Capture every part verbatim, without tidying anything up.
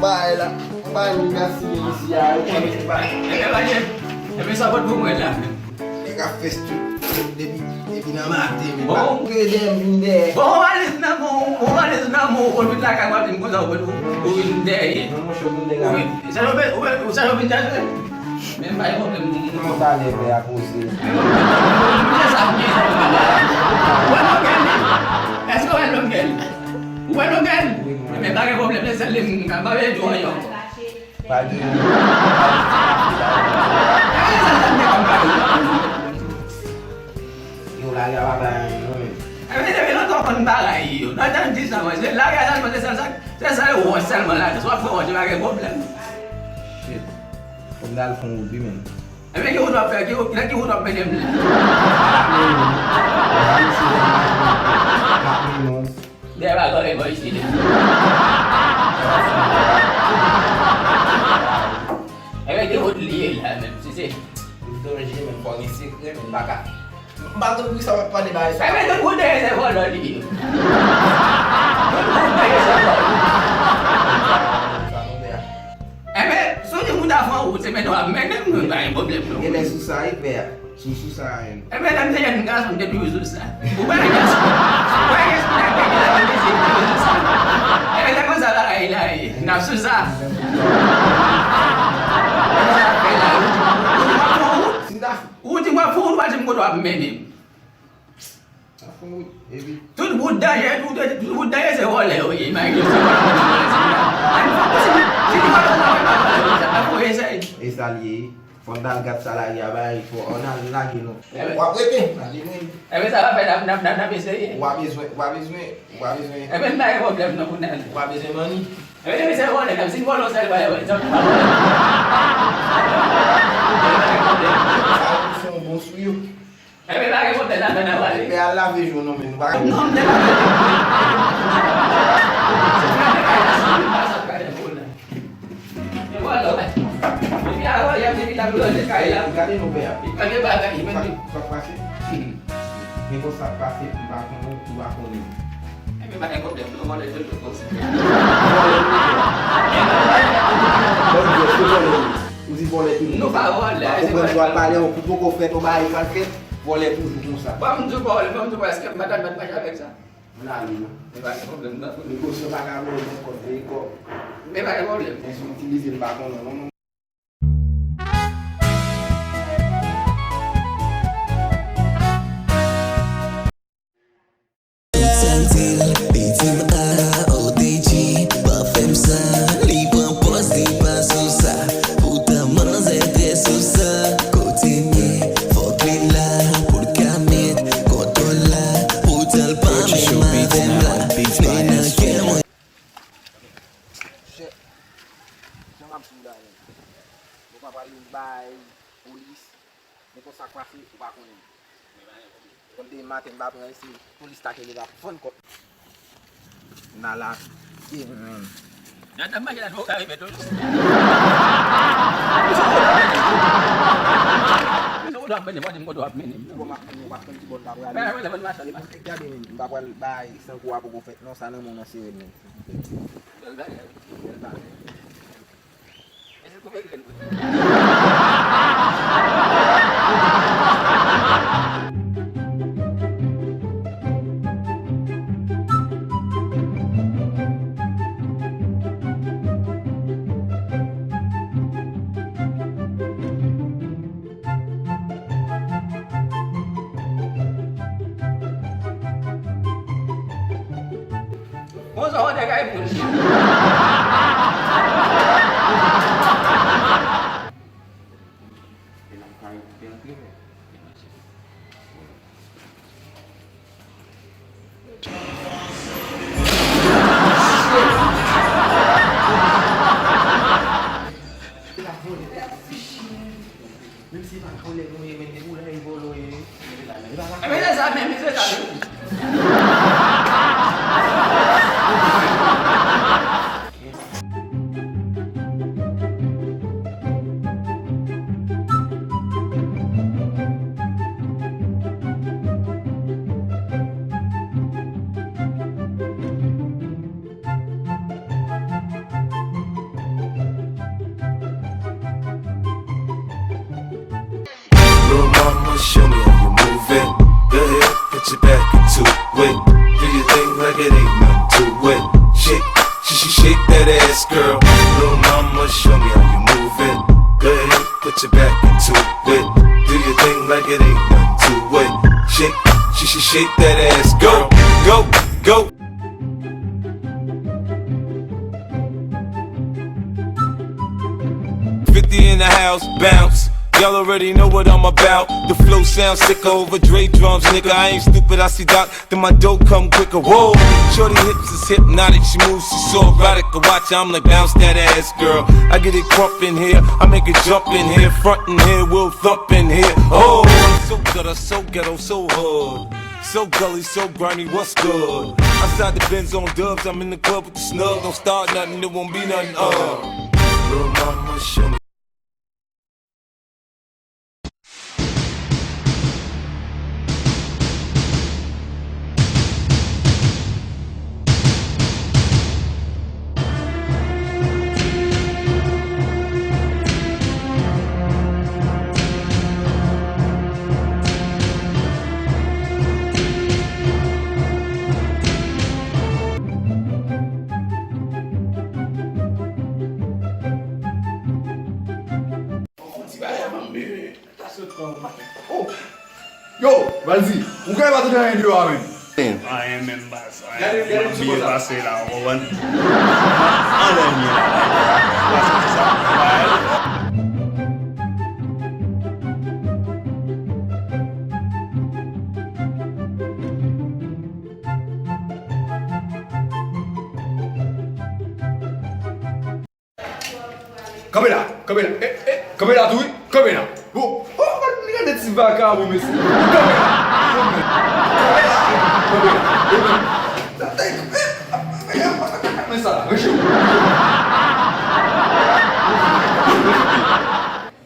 Bay la, bay moun ka siyen isi a, yo konnen se pa. Ebyen, ebyen, sa pot pou mwen la. Nèg ap fè street depi, depi nan maten, men pa kouri dèyè m vin dèyè. Bon, bon, valiz nan men w, bon, valiz nan men w, ou konn vin lakay mwen, vin konsa, ou, ou, ou vin dèyè. Non, monchè, moun nèg ap. Ou vin, sa yo vin, ou, ou, sa yo vin chache? Men m pa gen pwoblèm, moun. Kòman sa lè vè a poze? Ou wè longè li? Èske ou wè longè li? Ou wè longè li? Men pa gen pwoblèm, se sèl li m ka, m pa vle di w anyen ankò. Pa gen. Yo, lari a pa bay anyen non, men. Ebyen, depi lontan w konn bagay yo. Nan tan di sa, mwen, se lari a sèlman, se sèl sa, se sèl wòch sèlman la. Si w ap fè wòch, pa gen pwoblèm. Shit. Fò m al fè yon wout, wi, men. Ebyen, ki wout w ap fè? Ki wout, nan ki wout w ap mennen m la? Dèyè pa gòlè bò isi. Ebyen, ki wout li ye la menm, si se. Li danje, men fò gen sekrè, men m pa ka. M pa konn poukisa w ap pale bagay sa. Ebyen, tout moun dèyè se vòlò li ye. Tout moun dèyè se vòlò. Sa nou fè a? Ebyen, si w di moun ta fè yon wout, se mennen w ap mennen m, nou pa gen pwoblèm non. Genlè sou sa, wi, pè a. Sou, sou sa, wi. Ebyen, lè m te jèn gason, m te toujou sou sa. Ou pa wè gason, ou pa wè gason nan tèt li, lè m te jèn, m te toujou sou sa. Ebyen, lè konsa bagay la ye, n ap sou sa. Lè konsa bagay la, ou di, ou di w ap fè yon wout. Si m ta Ou di w ap fè wout, ou pa di m kote w ap mennen m. Sa fè wout, epi. Tout wout danje, tout, tout wout danje se vòlè yo ye. Imajine se vòlè, vòlè, vòlè, se vòlè. Ann fè posib, si nou pa vòlè, nou pa vòlè, sa ta fè esèy. E sa l ye, fò n t al gad sa lari a bay, fò n al lage nou. W ap rete, n a di mwen. Ebyen, sa va fè, n ap, n ap, n ap, n ap eseye. W a bezwen, w a bezwen, w a bezwen. Ebyen, m pa gen pwoblèm non pou n ale. W a bezwen manni. Ebyen, se vòlè, menm si n vòlè yon sèl bagay, wè, sa pa vòlè. Sa se yon bon sou yo. Ebyen, pa gen pwoblèm, n ap, n ap ale. Men al lave je w non, men nou pa. Non, m te lave je m. Se nan kay la, si m pa sot kay la pou la. E vwala, wè. Depi avan yè, depi l ap lòje kay la. Gade nou, pè a. Li pa gen bagay, li menm. Sa k pase? Hmm. Men konsa k pase, m pa konnen, ou pa konnen. Ebyen, pa gen pwoblèm, non, vòlè toujou konsa. Vòlè toujou. Bon, Dye, se vòlè nou. Ou di vòlè toujou konsa. Nou pa vòlè, se vòlè. Ou pran dwa pale, ou poko fèt, ou bagay pral fèt, vòlè toujou konsa. Bon, m di w pa vòlè, bon, m di w pa, èske m pa ta bat mache avèk sa? Ann ale non. Men pa gen pwoblèm, non. Negosye pa ka vòlè nenpòt veye kòb. Men pa gen pwoblèm. Men si w itilize l, m pa konnen non. Tout sa m di l, li di m, ah, O D G, pa fè m sa, li pran pòz, li pa sou sa. Poutan manzè trè sou sa, kote m ye, fòk li la, pou l ka met kontwòl la, poutan l pa menm avè m la, li nan kè mwen. Shit. Jan m ap sou la menm. Bon, pa pral bay polis. Men konsa k pase, ou pa konnen. Kòm demen maten m pa pran isi, polis ta kenbe m ap fann kòb. N a lage, men. Nan tan mache la, nou ka rive tou. Ou sa w ap mennen? Ou sa w ap mennen? Ou ap mennen, ou ap mennen. Bon, m ap mennen, ou pa konn ki bò n ta prale. Gade, men, m pa pral bay san kou a poko fèt, non, sa nan men w nan sere l, men. Bèl bagay. Bèl bagay. Bonjou, ou te kay moun. Menm si e pa vòlè nou ye, men e vòlè, e vòlè ye. Ebyen, se sa menm, se sa menm. Show me how you move it. Go ahead, put your back into it. Do your thing like it ain't nothing to it. Shake, sh- sh- shake that ass, girl. Little mama, show me how you move it. Go ahead, put your back into it. Do your thing like it ain't nothing to it. Shake, sh- sh- shake that ass, go, go, go. Fifty in the house, bounce. Y'all already know what I'm about. The flow sounds sicker over Dre drums, nigga. I ain't stupid, I see Doc, then my dough come quicker. Whoa, shorty hips is hypnotic, she moves, she's so erotic. I watch her, I'm like, bounce that ass, girl. I get it crump in here, I make it jump in here, front in here, we'll thump in here. Oh, so ghetto, so ghetto, so hood. So gully, so grimy, what's good? Outside the Benz on dubs, I'm in the club with the snug. Don't start nothing, it won't be nothing, uh. Little mama, show me. Ti bagay ban m bebe. Oh! Yo, Valdy, ou kwè pa t gen anyen deyò a menm? Anyen menm baz. Anyen menm byen pase la, ou konprann? Anlè mye la. Pase sa. Kanpe la, kanpe la, eh, eh, kanpe la tou wi, kanpe la. Bon, oh, li gade ti vakabon, mesye. Kanpe la, kanpe la, kanpe la, kanpe la. Men sa la, men sa la, men sa la.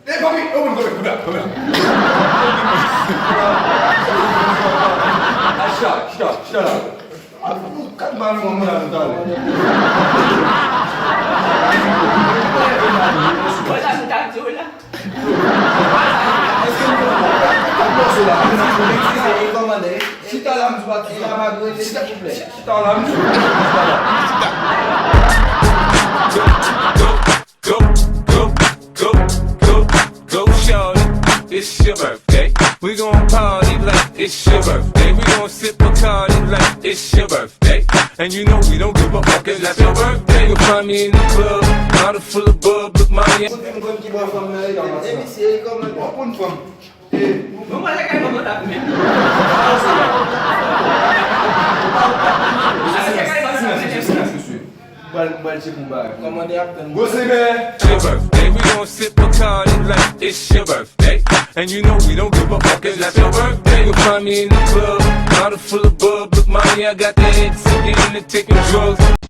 Eh, papi, oh, kanpe, kanpe la, kanpe la. Chita, chita, chita la. Kat bal mwen mwen la talè. Wè sa m t ap di w la. Chita la m di w pa ti sa. Chita la m di w pa ti sa. Go, go, go, go, go, go, shorty. It's your birthday. We gon' party like it's your birthday. We gon' sip Bacardi like it's your birthday. And you know we don't give a fuck, 'cause that's your birthday. You'll find me in the club, bottle full of bub, look mommy. Kote m konn ki bò fanm nan ye? Emisye, kòman? Bon, konn fanm. Mwen manje kay mwen konn ap men. Mwen manje kay mwen konn ap men. Bal, bal, se konba. Kòmande ap tann. Gwo semè. Your birthday, we gon' sip Bacardi like it's your birthday. And you know we don't give a fuck, it's not your birthday. You'll find me in the club, bottle full of bub. Look, mommy, I got the X, I'm getting to taking drugs.